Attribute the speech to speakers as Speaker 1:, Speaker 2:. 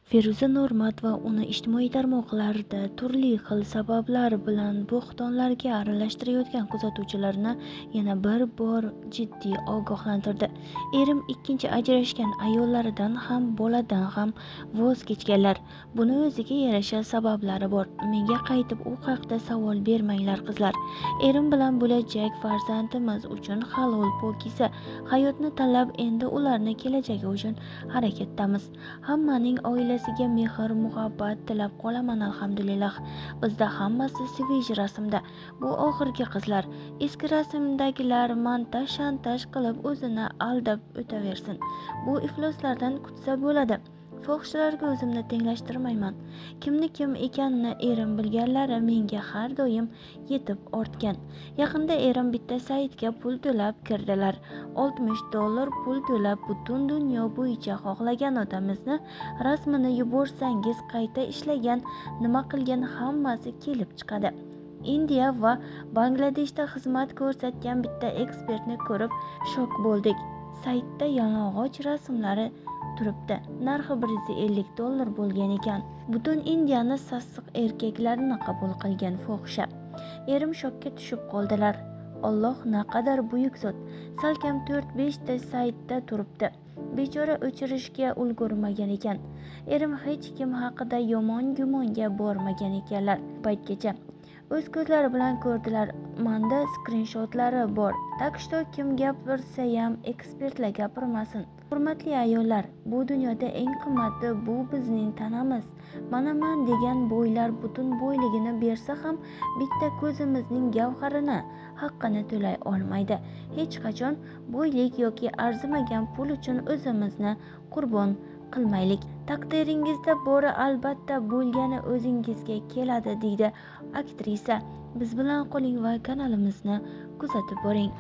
Speaker 1: Feruza Normatova uni ijtimoiy tarmoqlarda turli xil sabablar bilan bo'xtonlarga aralashtirayotgan kuzatuvchilarni yana bir bor jiddiy ogohlantirdi. Erim ikkinchi ajrashgan ayollaridan ham, boladan ham voz kechganlar. Buni o'ziga yarasha sabablari bor. Menga qaytib u haqda savol bermanglar qizlar. Erim bilan bo'lajak farzandimiz uchun halol pokiza hayotni tanlab, endi ularni kelajagi uchun harakatdamiz. Hammaning oilasiga mehr muhabbat tilab qolaman, alhamdulillah. Bizda hammasi svej rasmda. Bu oxirgi qizlar. Eski rasmdagilar montaj shantaj qilib o'zini aldab o'taversin. Bu ifloslardan kutsa bo'ladi. Fohishalarga o'zimni tenglashtirmayman. Kimni kim ekanini erim bilganlari menga har doim yetib ortgan. Yaqinda erim bitta saytga pul to'lab kirdilar. $60 pul to'lab butun dunyo bo'yicha xohlagan odamimizni rasmini yuborsangiz, qayta ishlagan, nima qilgan hammasi kelib chiqadi. Indiya va Bangladeshda xizmat ko'rsatgan bitta ekspertni ko'rib shok bo'ldik. Saytda yalang'och rasmlari turibdi. Narxi $150 bo'lgan ekan. Butun Indiyani sassiq erkaklarni qabul qilgan fohisha. Erim shokka tushib qoldilar. Alloh naqadar buyuk zot. Salkam 4-5 ta saytda turibdi. Bechora o'chirishga ulgurmagan ekan. Erim hech kim haqida yomon gumonga bormagan ekanlar paytgacha. O'z ko'zlari bilan ko'rdilar. Menda skrinshotlari bor. Tak что kim gapirsayam ekspertlar gapirmasin. Hurmatli ayollar, bu dunyoda eng qimmati bu bizning tanamiz. Mana man degan boylar butun boyligini bersa ham bitta ko'zimizning gavharini haqqini to'lay olmaydi. Hech qachon boylik yoki arzimagan pul uchun o'zimizni qurbon qilmaylik. Taqdiringizda bori albatta bo'lgani o'zingizga keladi, deydi aktrisa. Biz bilan qoling va kanalimizni kuzatib boring.